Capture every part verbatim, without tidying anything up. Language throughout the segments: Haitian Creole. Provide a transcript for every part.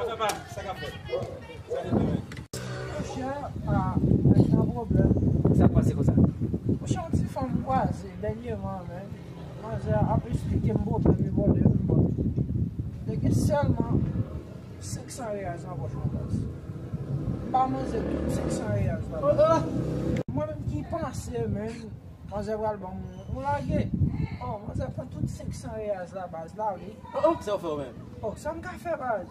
Afè pa, sa k ap fèt? Sa k ap fèt? Monchè, ah, nèg nan pwoblèm. Sa k pase konsa? Monchè, yon ti fanm m kwaze dènyèman, men. Manzè ap esplike m pwoblèm li vòlè m, bon. Li gen sèlman senk san reyaz nan pòch mwen, baz. M ba manzè tout senk san reyaz la, baz. Mwen menm ki panse, men, manzè pral ban m yon lage. Oh, manzè pran tout senk san reyaz la, baz, la, wi. Oh, oh, sa w fè w menm? Oh, sa m ka fè, baz?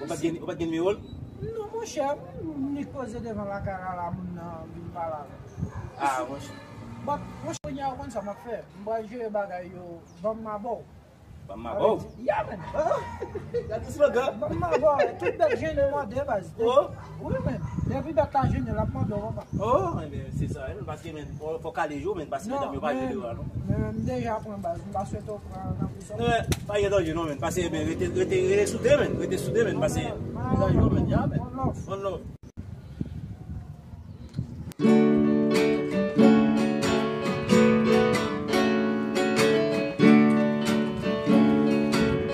Ou pa t gen, ou pa t gen nimewo l? Non, monchè, m nik poze devan lakay la, la, moun nan vin pale avè m. Ah, monchè. Bon, monchè, kounye a, ou konn sa m ap fè? M pral jere bagay yo, ban m ma ba w. Ban m ma ba w? Ya, men. Gade slogan. Ban m ma ba w. Tout bèt jennen mande, baz. Oh. Wi, men. Depi bèt la jennen, l ap mande w, papa. Oh, ebyen, se sa, wi, men, paske, men, fò, fò kale jou, men, paske medam yo pa jwe deyò a, non. Men, men, m deja pran, baz. M pa swete w pran nan prizon. Non, men, pa gen danje, non, men. Paske, men, rete, rete, rete soude, men. Rete soude, men. Paske, medam yo, men, ya, men. One love. One love.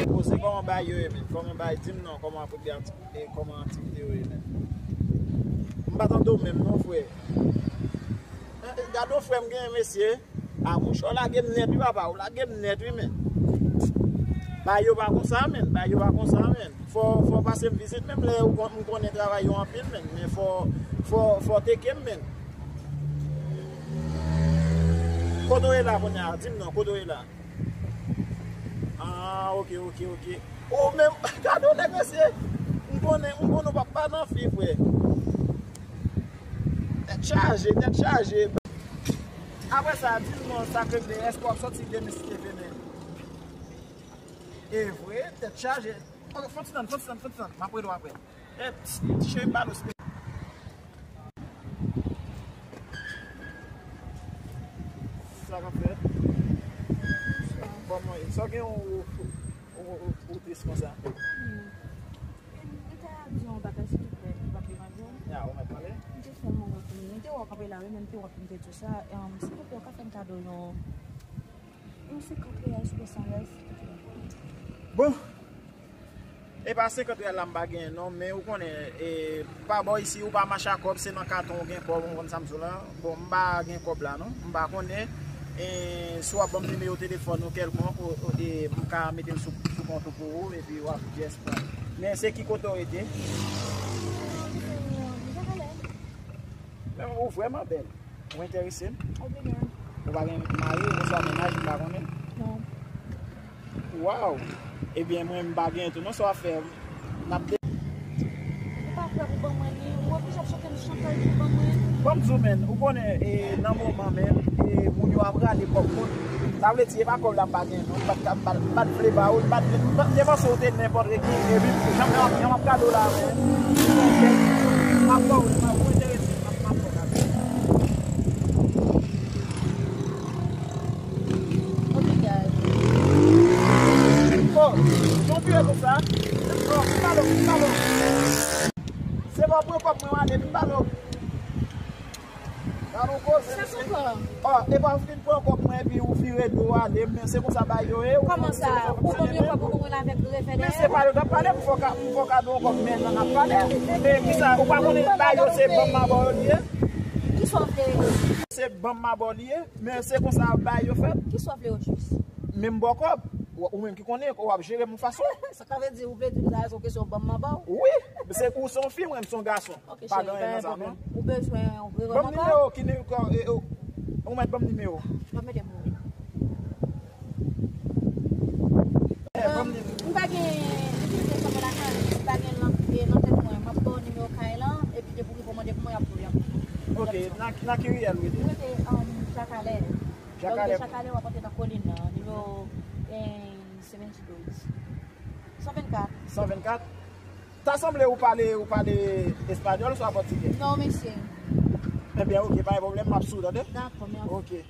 Poze kòman bagay yo ye, men? Kòman bagay, di m non, kòman apre de aktivite, kòman aktivite yo ye, men? M pa tande w menm non, frè. Eh, eh, gade yon frè m genyen, mesye. A, mouche, w lage m nèt, wi, papa, w lage m nèt, wi, men. Bagay yo pa konsa, men, bagay yo pa konsa, men. Fò, fò pase m vizit, menm lè ou kon-, m konnen travay yo anpil, men, men fò, fò, fò teke m, men. Kote w ye la kounye a? Di m non, kote w ye la? Ah, ok, ok, ok. Ou menm, gade yon nèg mesye. M konnen, m konnen w pap pa nan fi, frè. Tèt chaje, tèt chaje. Apre sa, di m non, sa k regle, èske w ap sòti demen si Dye vle, men? E vre, tèt chaje. Ok, fon ti tann, fon ti tann, fon ti tann. M ap rele w apre. Eh, ti, ti cheri m ba l respè. Sa k ap fèt? Kòman w ye? Sa w gen ou, ou, ou, ou tris konsa? M ta di yon bagay, silvouplè, ou p ap deranje w? Ya, ou mèt pale. M te fè yon retounen. M te wè w kanpe la, wi, men m te wè w te di w sa. Em, silvouplè, ou ka fè m kado yon, yon senkant reyal sou de san reyal, silvouplè? Bon, e pa senkant reyal la m pa genyen non, men ou konnen, e, pa bò isi, ou pa mache a kòb, se nan katon ou gen kòb, ou konn sa m di w la. Bon, m pa gen kòb la non, m pa konnen. E, si w ap ban m nimewo telefòn ou kèlkonk, ou, ou, e, m ka mete l sou, sou kont ou pou ou, epi w ap just pran. Men se ki kote w rete? Men ou vrèman bèl. Ou enterese m? Ou pa gen mari, oswa mennaj, m pa konnen? Non. Waw! Ebyen, mwen, m pa gen tou non, sa w ap fè? N ap de- Ou pa prè pou ban mwen li? Ou oblije ap chante m chantaj pou ban mwen? Ban m di w, men, ou konnen, e, nan moman, men, e, moun yo ap rale kòb moun. Sa vle di, e pa kòb la m pa gen, non. M pa t ka, m pa t, m pa t vle ba ou, m pa t vle, m pa t, m te panse ou te nenpòt ki, epi jan m ap, jan m ap gade w la, men. M ap ba w, m ap, ou enterese, m ap, m ap ba w gade. Oh, jan w vire konsa. Oh, vin pale, vin pale. Se pa pran kòb mwen w ale, vin pale. Gade yon koze, mesye. Oh, e pa w fin pran kòb mwen epi ou vire do w ale, men se konsa bagay yo ye. Kòman sa? Ou ban m yon kòb, ou konn avèk revè dèyè? Men se pa yo k ap pale, m fòk a, m fòk a do yon kòb, men nan ap pale. Men kisa, ou pa konnen bagay yo se ban m ma ba w yo li ye? Kisa w vle? Se ban m ma ba w li ye, men se konsa bagay yo fèt. Kisa w vle o jis? Men m ba w kòb. Ou, ou menm ki konnen, w ap jere m yon fason. Sa ka vle di, ou vle di m sa, se yon kesyon ban m ma ba w? Wi, se ou se yon fi, mwen m se yon gason. Ok, cheri, pa gen anyen nan sa non. Ou bezwen yon vrè remontan? Ban m nimewo, ki ni-, kò, e, o, ou mèt ban m nimewo. Ban m mete pou ou. Eh, ban m nimewo. M pa gen, m gen telefòn mwen lakay, m pa gen nan, e, nan tèt mwen. M ap ba w nimewo kay lan, epi depi w rive w mande pou mwen, y ap ba w, y ap ba w. Ok, nan, nan ki riyèl ou rete? Mwen rete, um, Jakalè. Lè w rive Chakalè, w ap antre nan kolin nan, nimewo, eh, se venndouz. San vennkat. San vennkat? Ta sanble ou pale, ou pale espanyòl, swa pòtigè? Non, mesye. Ebyen, oke, pa gen pwoblèm, m ap sou, tande? Dakò, mèsi. Oke.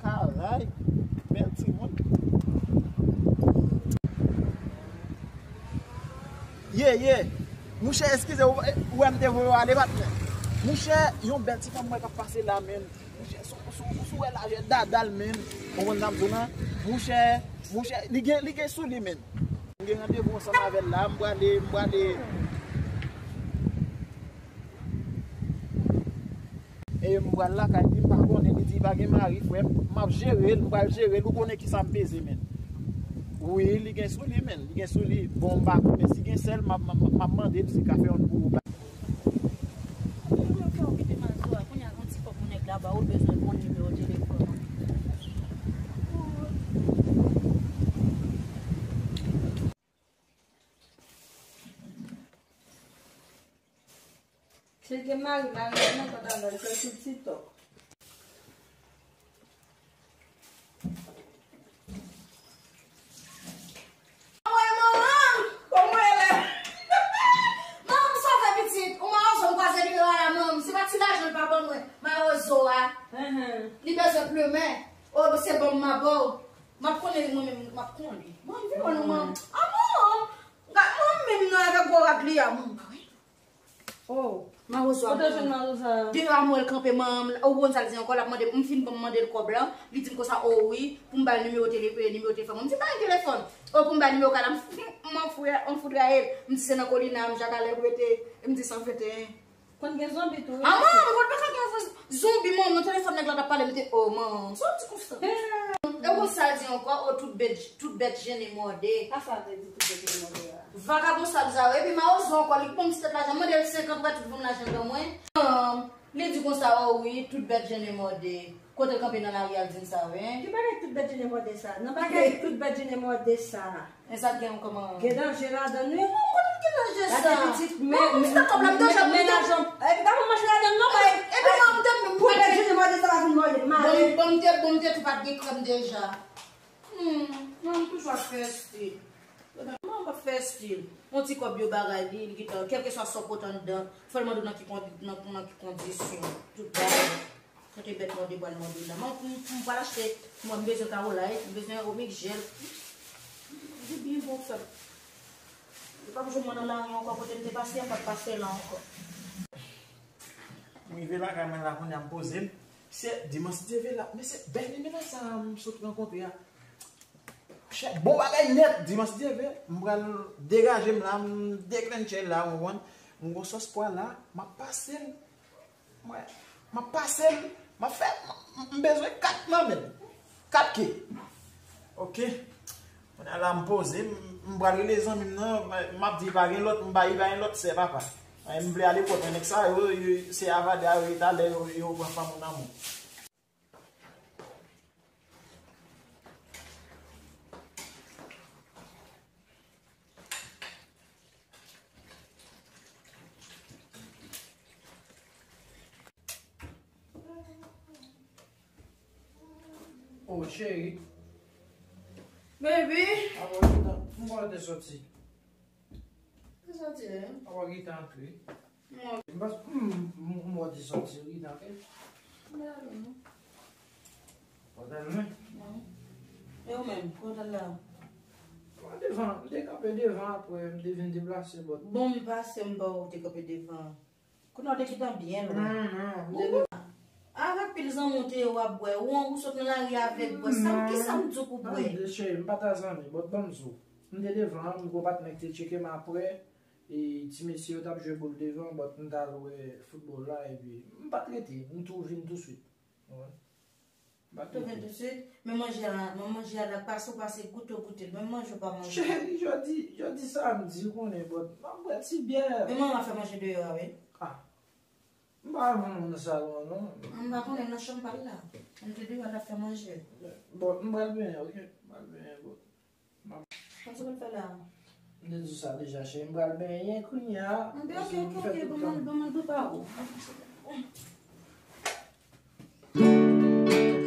Kalay, bèl timoun. Ye, ye. Mouchè, eskize, ou, ou wè m te voye w ale, patnè. Mouchè, yon bèl ti fanm mwen k ap pase la, menn. Mouchè, sou, sou, sou wè lajè dada l, menn. Ou konprann sa m di w lan? Mouchè, mouchè, li gen, li gen sou li, menn. M gen randevou ansanm avè l la, m prale, m prale. E m pral lakay li, m pa konnen, li di li pa gen mari, frè m. M ap jere l, m pral jere l, ou konnen kisa m peze, menn. Wi, li gen sou li, menn, li gen sou li. Bon, m pa konnen si gen sèl, m ap, m ap, m ap mande l si l ka fè youn pou ou. Mwen fè w kite Mazo a, kounye a yon ti kòb pou nèg la ba ou, l bezwen konn nimewo telefòn. Si l gen mari, mari li nan kòt avè l, fè l sou TikTok. Anmwey, manman! Kòman w ye la? Manman, sa fè pitit? Ou mawozo, m kwaze nimewo a la, manman. Se pa ti lajan l pa ban mwen. Mawozo a. Li bezwen plimen. O, se bon, m a ba w. M ap konnen li, mwen menm, m ap konnen li. Manman, vin wè nou, manman. A, manman! Gad, manman menm nan avèk gwo rad li a, manman. Oh. Mawozo a. Kote w jwenn Mawozo a? Deyò a m wè l kanpe, manman. Ou konn sa l di ankò, l ap mande m, m fin ban m mande l kòb la. Li di m konsa, o wi, pou m ba l nimewo tele-, eh, nimewo telefòn mwen. M di, pa gen telefòn. O, pou m ba l nimewo kay la, m, m, m anfouye, anfoutraye l. M di, se nan kolina, m Jakalè m rete. M di, san venteyen. Konn gen zonbi tou, wi. A, manman, m konn pa ka gen zonbi, manman, nan telefòn nèg la t ap pale, m te, o, manman, sa w di konsa? E ou konn sa l di ankò, o, tout bèt, tout bèt jennen mòde. Sa sa vle di, tout bèt jennen mòde a? Vagabon sal sa yo. Epi mawozo ankò, li k ban m ti tèt lajan. M mande l senkant, m pral tout vann lajan l ban mwen. Li di konsa, o wi, tout bèt jennen mòde. Kote l kanpe nan lari a, l di m sa, wi. Ki bagay tout bèt jennen mòde sa? Nan bagay tout bèt jennen mòde sa. E sa k gen ankò, manman? Gen danje ladan l, wi. Manman, kote l gen danje sa? Gade pitit, men, men, men, men lajan. Epi pa pran manch ladan l, non, bay. Epi manman, m te, pou bèt jennen mòde sa pa vin mòde m ale. Bon, bon, m te, bon, m te tou pa t gen krèm deja. Hmm, non, m toujou ap fè estil. Manman p ap fè estil. Yon ti kòb yo bagay li, li gentan, kèlkeswa sa w pote anndan, fò l mande w nan ki kondi-, nan, nan ki kondisyon. Tout bagay. Kote bèt mòde pral mòde la. Mwen, m, m pral achte, mwen, m bezwen Carolite, m bezwen Omix Gel. Li byen bon sa. Li p ap jwenn mwen nan lari ankò, kote m te pase a, m p ap pase la ankò. M rive lakay mwen la, kounye a m poze m. Se Dimanche Dieu veut la, men se bèl menaj sa a m sot rankontre a. Chè, bon bagay nèt, Dimanche Dieu veut, m pral degaje m la, m deklenche la, ou konprann? M gon sòs pwa la, m ap pase l. Mwen, m ap pase l, m ap fè, m, m bezwen kat nan men l. Kat ke. Oke. Kounye a la m poze, m, m pral rele zanmi m nan, m, m ap di pa gen lòt, m pa, li pa gen lòt sè papa. Mwen, m vle ale kot mwen, nèg sa yo, yo, se avada yo ye, talè yo, yo pran fanm ou nan men w. Oh, cheri. Baby. Apa w gentan, m wè w te soti. Te soti, hein? Apa w gentan antre. M pa, m, m, m wè w te soti, wi, nan kè. M pa ale, non. Ou t al lwen? Non. E ou menm, kote w t al la? Mwen devan, m te kanpe devan, apre m te vin deplase bò. Bon, m pase, m pa wè w te kanpe devan. Kounye a w te gentan byen lwen. Non, non, m te devan. Avèk pil zanmi w te ye w ap bwè, ou, ou sot nan lari avèk bwè. Sa m, ki sa m di w pou bwè? Tande, cheri, m pa ta zanmi, but ban m di w. M te devan, m gon patnè ki te tcheke m apre. E ti mesye yo t ap jwe boul devan, but m t al wè foutbòl la, epi m pa t rete, m tou vin touswit. Ou konprann? M pa t rete. Tou vin touswit, men manje a, men manje a la, pase w pase, goute w goute l, men manje w pa manje. Cheri, jodi, jodi samdi, ou konnen, but m ap bwè ti byè. Men manman fè manje deyò a, wi. Ah. M pa renmen moun nan salon an, non. M pa konnen nan chanm pa l la. M te deyò l ap fè manje. But m pral benyen, oke? M pral benyen, but. Sa w pral fè la? M te di w sa deja, cheri. M pral benyen kounye a. Anben, oke, oke, oke. Ban mwen, ban mwen, ban pa ou. Mwen, mwen, mwen, mwen, mwen, mwen, mwen, mwen, mwen, mwen,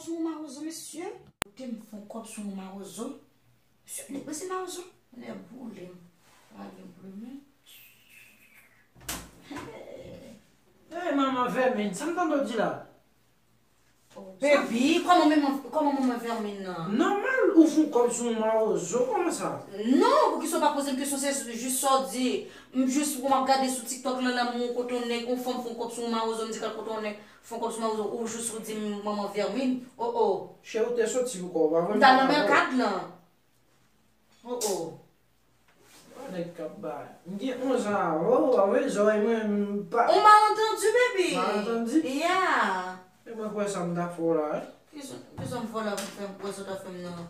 Sou yon mawozo, mesye. Kote m fè yon kòb sou yon mawozo? Mesye, nèg mwen se mawozo. Nèg boule m. Pa gen pwoblèm. Hey, manman vèmin, sa m tande w di la? Baby, kòman manman, kòman manman vèmin nan? Nòmal, ou fè yon kòb sou yon mawozo, kòman sa? Non, poukisa w pa poze m kesyon, se jis sa w di. M jis, ou m ap gade sou TikTok lan, la, m wè kote yon nèg, yon fanm fè yon kòb sou yon mawozo, m di kal kote yon nèg fè yon kòb sou mawozo, ou jis ou di m manman vèmin. Oh, oh. Cheri, ou te soti pou kò w, pa vre? M t al nan mèkad lan. Oh, oh. Nèg k ap bay. M gen onz an, oh, oh, zòrèy mwen, m pa. On malentendu, baby. Malentendu? Yeah. E mwen kwè sa m ta fè w la, wi. Kisa, kisa m fè w la pou fè m kwè sa w ta fè m nan?